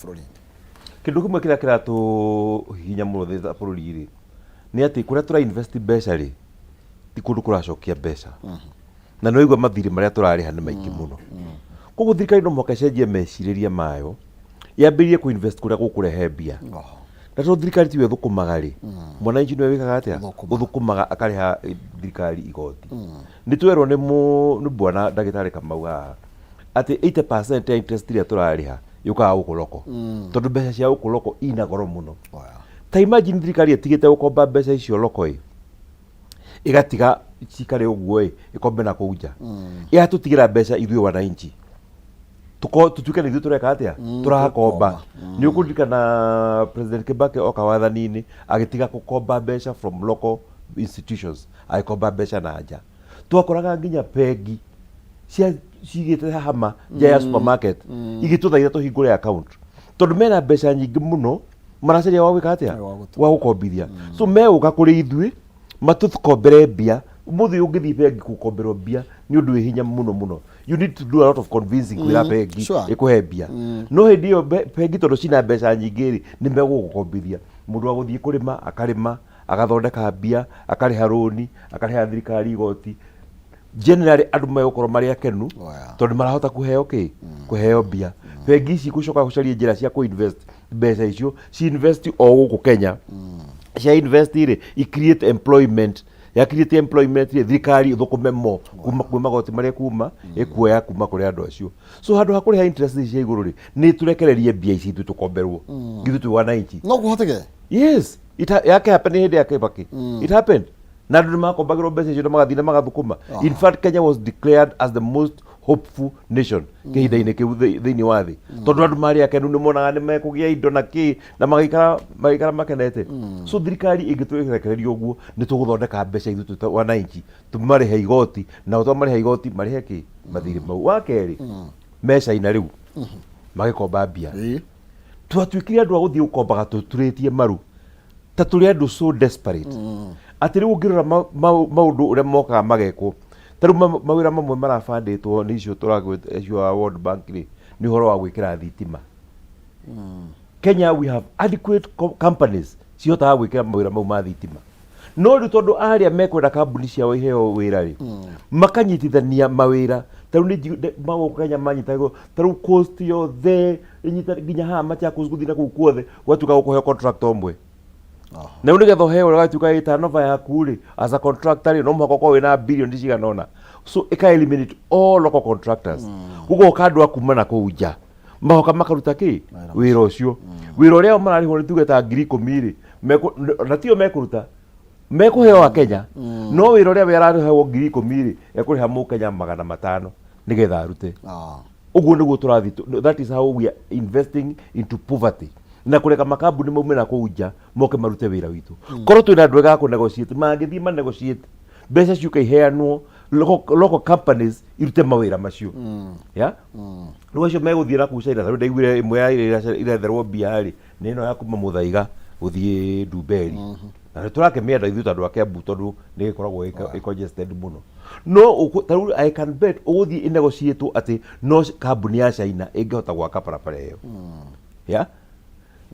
Bũrũri-inĩ? Kĩndũ kĩmwe kĩrĩa kĩratũhihinya mũno thĩ ta bũrũri rĩ, nĩ atĩ kũrĩa tũra invest mbeca rĩ, ti kũndũ kũracokia mbeca. Na nĩ waigua mathirĩ marĩa tũrarĩha nĩ maingĩ mũno. Koguo thirikari no mũhaka ĩcenjie mecirĩria mayo, yambĩrĩrie kũ invest kũrĩa gũkũrehe mbia. Na tondũ thirikari tiwe ĩthũkũmaga rĩ, mwananchi nĩwe wĩkaga atĩa? Ũthũkũmaga. Ũthũkũmaga akarĩha thirikari igoti. Nĩ twerwo nĩ nĩ bwana ndagĩtarĩ Kamau haha atĩ 80% ya interest ĩrĩa tũrarĩha yũkaga gũkũ local. Tondũ mbeca cia gũkũ local ina goro mũno. Ta imagine thirikari ĩtigĩte gũkomba mbeca icio local ĩ, ĩgatiga cikare ũguo ĩ, ĩkombe na kũu nja. Ĩgatũtigĩra mbeca ithuĩ wananchi. Tũko tũtuĩke nĩ ithuĩ tũreka atĩa? Tũrakomba. Nĩ ũkũririkana President Kibaki oka wathani-inĩ agĩtiga gũkomba mbeca from local institutions, agĩkomba mbeca na nja. Twakoraga nginya bengi cia cigĩte hama nja ya supermarket igĩtũthaitha tũhingũre account tondũ mena mbeca nyingĩ mũno maracaria wa gwĩka atĩa? Wa gũtũma. Wa gũkombithia. So megũka kũrĩ ithuĩ matũkombere mbia. Ũmũthĩ ũngĩthiĩ bengi gũkomberwo mbia nĩ ũndũ wĩ hinya mũno mũno. You need to do a lot of convincing kwĩra bengi ĩkũhe mbia. No hĩndĩ ĩyo bengi tondũ cina mbeca nyingĩ rĩ, nĩ megũgũkombithia. Mũndũ wa gũthiĩ kũrĩma akarĩma, agathondeka mbia, akarĩha rũni, akarĩha thirikari igoti. Generally andũ megũkorwo marĩ akenu tondũ marahota kũheo kĩ? Kũheo mbia. Bengi ici gũcoka gũcaria njĩra cia kũ invest mbeca icio, ci invest o gũkũ Kenya. Cia invest rĩ, i create employment. Ya create employment rĩ, thirikari ĩthũkũme mo kuma kwĩ magoti marĩa kuma ĩkuoya kuma kũrĩ andũ acio. So handũ ha kũrĩha interest ici cia igũrũ rĩ, nĩ tũrekererie mbia ici ithuĩ tũkomberwo. Ithuĩ twĩ wananchi. No kũhoteke? Yes, it yake happen hĩndĩ ya Kibaki. It happened. Na andũ nĩ makombagĩrwo mbeca icio na magathiĩ na magathũkũma. In fact, Kenya was declared as the most hopeful nation kĩhinda-inĩ kĩu thĩinĩ wa thĩ. Tondũ andũ marĩ akenu, nĩ monaga nĩ mekũgĩa indo na kĩ na magĩikara makenete. So thirikari ĩngĩtũrekereria ũguo, nĩ tũgũthondeka mbeca ithuĩ twĩ ta wananchi, tũmarĩhe igoti, nao twamarĩha igoti marĩhe kĩ? Mathirĩ mau. Wa kerĩ, me China rĩu magĩkomba mbia. Twatuĩkire andũ a gũthiĩ gũkombaga tũturĩtie maru ta tũrĩ andũ so desperate atĩ rĩu ũngĩrora maũndũ ũrĩa mokaga magekwo, ta rĩu mawĩra mamwe marabandĩtwo nĩ icio tũragwĩta icio wa World Bank rĩ, nĩ ũhoro wa gwĩkĩra thitima. Kenya we have adequate companies cihotaga gwĩkĩra mawĩra mau ma thitima, no rĩu tondũ arĩa mekwenda kambuni ciao iheo wĩra rĩ, makanyitithania mawĩra. Ta rĩu nĩ magũkũ Kenya manyitagwo, ta rĩu coast yothe ĩnyita nginya haha Machakos gũthiĩ na kũu kuothe, gwatuĩka gũkũheo contractor ũmwe. Na rĩu nĩgetha ũheo ũgatuĩka ĩ turnover yaku rĩ as a contractor rĩ, no mũhaka ũkorwo wĩna bilioni cigana ũna. So ĩka eliminate all local contractors, gũgoka andũ a kuma na kũu nja, magoka makaruta kĩ? Wĩra ũcio. Wĩra ũrĩa mararĩhwo nĩ tuge ta 10,000 rĩ, na tio mekũruta, mekũheo a Kenya, no wĩra ũrĩa we ararĩhwo 10,000 rĩ, ekũrĩha mũkenya 500 nĩgetha arute. Ũguo nĩguo tũrathiĩ that is how we are investing into poverty na kũreka makambuni maume na kũu nja moke marute wĩra witũ. Korwo twĩna andũ ega a kũ-negotiate, mangĩthiĩ ma-negotiate mbeca ciũke iheanwo local companies irute mawĩra macio. Ya rĩu acio megũthiĩ na kũu China, tarĩu ndaiguire ĩmwe ya iria iretherwo mbia rĩ, nĩ ĩno ya kuma Mũthaiga gũthiĩ Ndumberi, na nĩ tũrakĩmĩenda ithuĩ ta andũ a Kiambu tondũ nĩ ĩkoragwo ĩ congested mũno. No ta rĩu I can bet ũgũthiĩ ĩnegotiatwo atĩ no kambuni ya China ĩngĩhota gwaka barabara ĩyo. Ya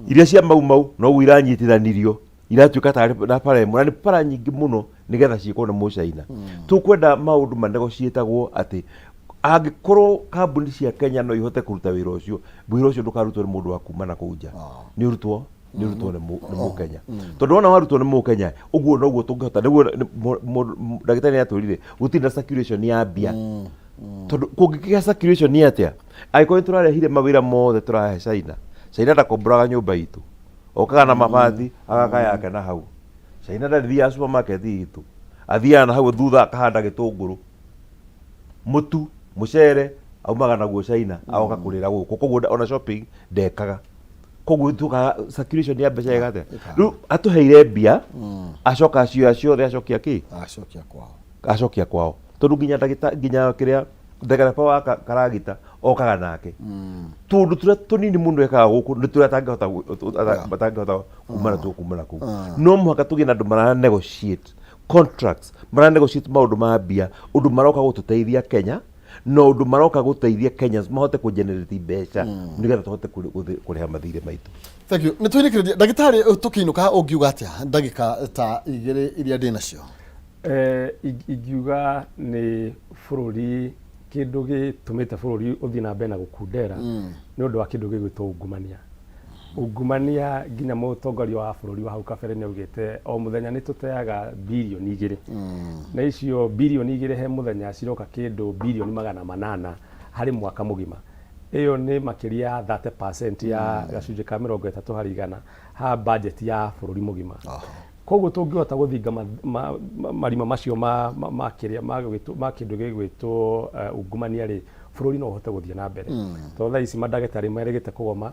iria cia Mau Mau noguo iranyitithanirio, iratuĩka tarĩ na bara ĩmwe, na nĩ bara nyingĩ mũno nĩgetha ciĩkwo nĩ mũcaina. Tũkwenda maũndũ manegotiatagwo atĩ angĩkorwo kambuni cia Kenya no ihote kũruta wĩra ũcio, wĩra ũcio ndũkarutwo nĩ mũndũ wa kuma na kũu nja, nĩ ũrutwo nĩ mũkenya. Tondũ wona warutwo nĩ mũkenya, ũguo noguo tũngĩhota nĩguo ndagĩtarĩ nĩ atwĩrire gũtirĩ na circulation ya mbia. Tondũ kũngĩkĩgĩa circulation nĩ atĩa angĩkorwo nĩ tũrarehire mawĩra mothe tũrahe China? China ndakomboraga nyũmba itũ, okaga na mabati agaka yake na hau. China ndathiaga supermarket itũ, athiaga na hau thutha akahanda gĩtũngũrũ, mũtu, mũcere aumaga naguo China, agoka kũrĩra gũkũ. Koguo ona shopping ndekaga. Koguo tukaga circulation ya mbeca ĩga atĩa? Rĩu atũheire mbia, acoka acioya ciothe, acokia kĩ? Acokia kwao. Acokia kwao, tondũ nginya ndagĩta, nginya kĩrĩa ndereba wa karagita okaga nake, tũndũ tũrĩa tũnini mũno ekaga gũkũ nĩ tũrĩa atangĩhota kuma natuo kuma na kũu. No mũhaka tũgĩe na andũ mara negotiate contracts, mara negotiate maũndũ ma mbia, ũndũ maroka gũtũteithia Kenya. Na ũndũ maroka gũteithia Kenyans mahote kũ generate mbeca nĩgetha tũhote kũrĩha mathirĩ maitũ. Thank you. Nĩ twĩrĩkĩrĩria ndagĩtarĩ, tũkĩinũka ũngiuga atĩa ndagĩka ta 2 iria ndĩ nacio? Ingiuga nĩ bũrũri, kĩndũ gĩtũmĩte bũrũri ũthiĩ na mbere na gũkundera nĩ ũndũ wa kĩndũ gĩgwĩtwo ungumania. Ungumania, nginya mũtongoria wa bũrũri wa hau kabere nĩ augĩte o mũthenya nĩ tũteaga birioni 2, na icio birioni 2 he mũthenya ciroka kĩndũ birioni 800 harĩ mwaka mũgima. Ĩyo nĩ makĩria ya 30% ya 30% ha budget ya bũrũri mũgima. Koguo tũngĩhota gũthinga marima macio ma kĩrĩa ma kĩndũ gĩgwĩtwo ungumania rĩ, bũrũri no ũhote gũthiĩ na mbere, tondũ thaa ici mandagĩtarĩ merĩgĩte kũgoma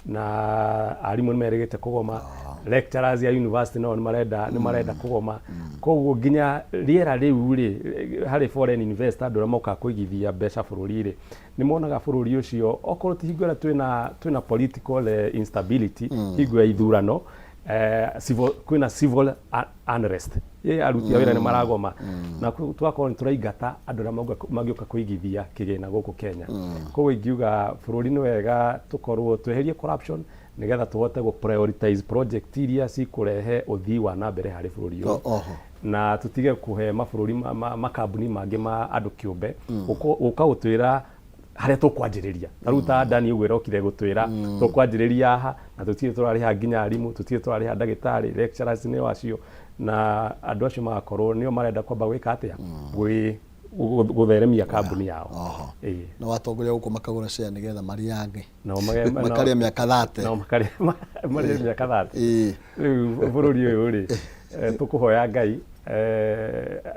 na arimũ nĩ merĩgĩte kũgoma, lecturers ya university nao nĩ marenda kũgoma. Koguo nginya rĩera rĩu rĩ harĩ foreign investor, andũ arĩa mokaga kũigithia mbeca bũrũri rĩ, nĩ monaga bũrũri ũcio okorwo ti hingo ĩrĩa twĩna political instability, hingo ya ithurano, civil, kwĩna civil unrest, aruti a wĩra nĩ maragoma na tũgakorwo nĩ tũraingata andũ arĩa mangĩũka kũigithia kĩgĩna gũkũ Kenya. Koguo ingiuga bũrũri nĩ wega tũkorwo tweherie corruption nĩgetha tũhote gũ prioritize project iria cikũrehe ũthii wa na mbere harĩ bũrũri ũyũ na tũtige kũhe mabũrũri makambuni mangĩ ma andũ kĩũmbe gũka gũtwĩra harĩa tũkwanjĩrĩria. Ta rĩu ta Adani ũguo ĩrokire gũtwĩra tũkwanjĩrĩria haha, na tũtirĩ tũrarĩha nginya arimũ, tũtirĩ tũrarĩha ndagĩtarĩ, lecturers nĩo acio, na andũ acio magakorwo nĩo marenda kwamba gwĩka atĩa, gũtheremia kambuni yao. Ĩĩ. Na watongoria gũkũ makagũra share nĩgetha marĩange. Nao makarĩa mĩaka 30. Nao makarĩa marĩe mĩaka 30. Rĩu bũrũri ũyũ rĩ, tũkũhoya Ngai,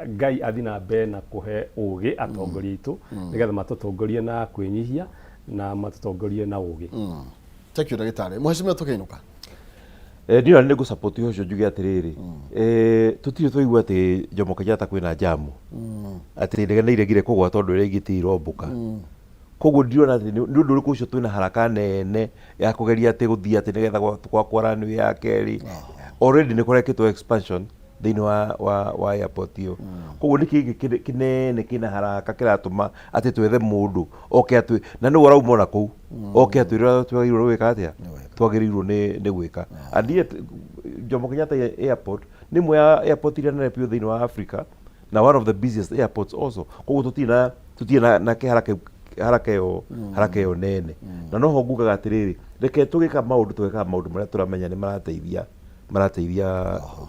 Ngai athi na mbere na kũhe ũgĩ atongoria aitũ nĩgetha matũtongorie na kwĩnyihia na matũtongorie na ũgĩ. Thank you, ndagĩtarĩ. Mheshimiwa, tũkĩinũka. Niĩ ona nĩ ngũ-support ũcio, njuge atĩrĩrĩ, tũtirĩ twaigua atĩ Jomo Kenyatta kwĩna jamu, atĩ ndege nĩ iregire kũgwa tondũ ĩrĩa ingĩ ti irombũka. Koguo ndirona atĩ nĩ ũndũ ũrĩkũ ũcio twĩna haraka nene ya kũgeria atĩ gũthiĩ atĩ nĩgetha gwakwo runway ya kerĩ. Already nĩ kũrekĩtwo expansion thĩinĩ wa airport ĩyo. Koguo nĩ kĩngĩ kĩnene kĩna haraka kĩratũma atĩ twethe mũndũ oke atwĩ na nĩwe ũrauma ona kũu oke atwĩre ũrĩa twagĩrĩirwo nĩ gwĩka atĩa, twagĩrĩirwo nĩ gwĩka. And yet Jomo Kenyatta Airport nĩ ĩmwe ya airport iria nene biũ thĩinĩ wa Africa na one of the busiest airports also. Koguo tũtirĩ na kĩharaka haraka ĩyo nene. Na noho ngugaga atĩrĩrĩ, reke tũgĩka maũndũ, tũgekaga maũndũ marĩa tũramenya nĩ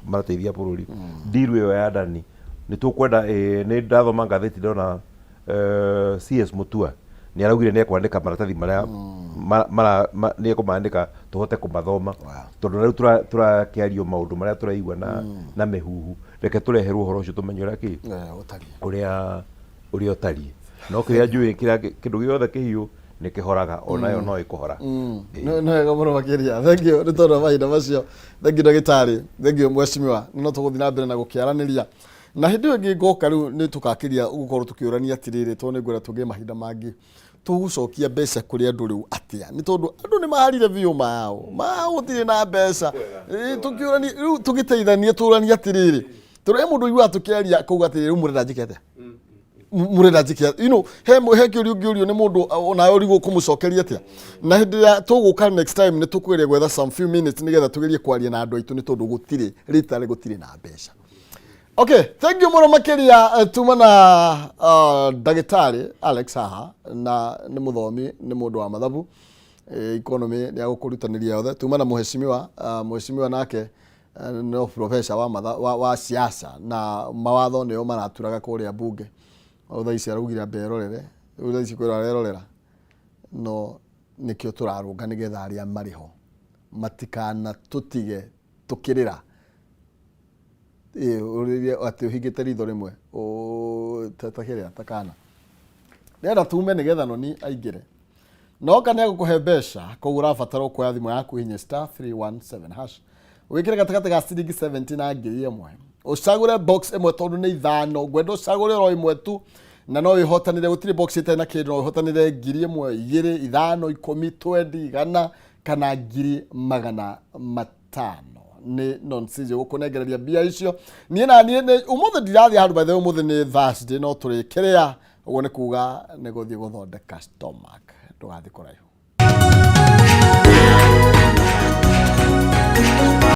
marateithia bũrũri. Deal ĩyo ya Adani nĩ tũkwenda, nĩ ndathoma ngathĩti ndona CS Mutua nĩ araugire nĩ ekwandĩka maratathi marĩa nĩ ekũmandĩka tũhote kũmathoma, tondũ rĩu tũrakĩario maũndũ marĩa tũraigua na mĩhuhu. Reke tũreherwo ũhoro ũcio tũmenye ũrĩa kĩ ũtariĩ. Ũrĩa ũtariĩ. No kĩrĩa njũĩ, kĩrĩa kĩndũ gĩothe kĩhiũ nĩ kĩhoraga, onayo no ĩkũhora. Nĩ wega mũno makĩria. Thank you nĩ tondũ wa mahinda macio. Thank you, ndagĩtarĩ. Thank you, mheshimiwa. No tũgũthiĩ na mbere na gũkĩaranĩria na hĩndĩ ĩyo ĩngĩ ngoka. Rĩu nĩ tũkakĩria gũkorwo tũkĩũrania atĩrĩrĩ, tondũ nĩ ngwenda tũgĩe mahinda mangĩ, tũgũcokia mbeca kũrĩ andũ rĩu atĩa, nĩ tondũ andũ nĩ marire biũ mao mao gũtirĩ na mbeca. Tũkĩũrania rĩu, tũgĩteithanie, tũranie atĩrĩrĩ, tondũ he mũndũ ũiguaga tũkĩaria kũu atĩrĩrĩ, rĩu mũrenda njĩke atĩa, mũrenda njĩke atĩa? He kĩũria ũngĩũrio nĩ mũndũ onawe ũrigwo kũmũcokeria atĩa. Na hĩndĩ ĩrĩa tũgũka next time nĩ tũkũgeria gwetha some few minutes nĩgetha tũgerie kwaria na andũ aitũ, nĩ tondũ gũtirĩ rĩtarĩ gũtirĩ na mbeca. Okay, thank you mũno makĩria. Tuma na ndagĩtarĩ Alex haha, na nĩ mũthomi, nĩ mũndũ wa mathabu, economy nĩ agũkũrutanĩria yothe. Tuma na mheshimiwa, mheshimiwa nake no professor wa siasa na mawatho, nĩo maraturaga kũrĩa bunge. O thaa ici araugire ambe erorere, rĩu thaa ici kwĩrwo arerorera, no nĩkĩo tũrarũnga nĩgetha arĩa marĩ ho matikanatũtige tũkĩrĩra. Ĩĩ, ũrĩrie atĩ ũhingĩte ritho rĩmwe ta kĩrĩa ta kana ndĩrenda tume nĩgetha noni aingĩre noka nĩ egũkũhe mbeca. Koguo ũrabatara ũkuoya thimũ yaku, hinya *317#, wĩkĩre gatagatĩ ga ciringi 70 na 1000, ũcagũre box ĩmwe, tondũ nĩ ithano. Ngwenda ũcagũre oro ĩmwe tu na no wĩhotanĩre. Gũtirĩ box ĩtarĩ na kĩndũ. No wĩhotanĩre 1000, 2, 5, 10, 20, 100 kana 500,000. Nĩ nonsense gũkũnengereria mbia icio. Niĩ na niĩ nĩ ũmũthĩ ndirathiĩ handũ. By the way, ũmũthĩ nĩ Thursday, no tũrĩkĩrĩa. Ũguo nĩ kuga nĩ gũthiĩ gũthondeka stomach. Ndũgathiĩ kũraihu.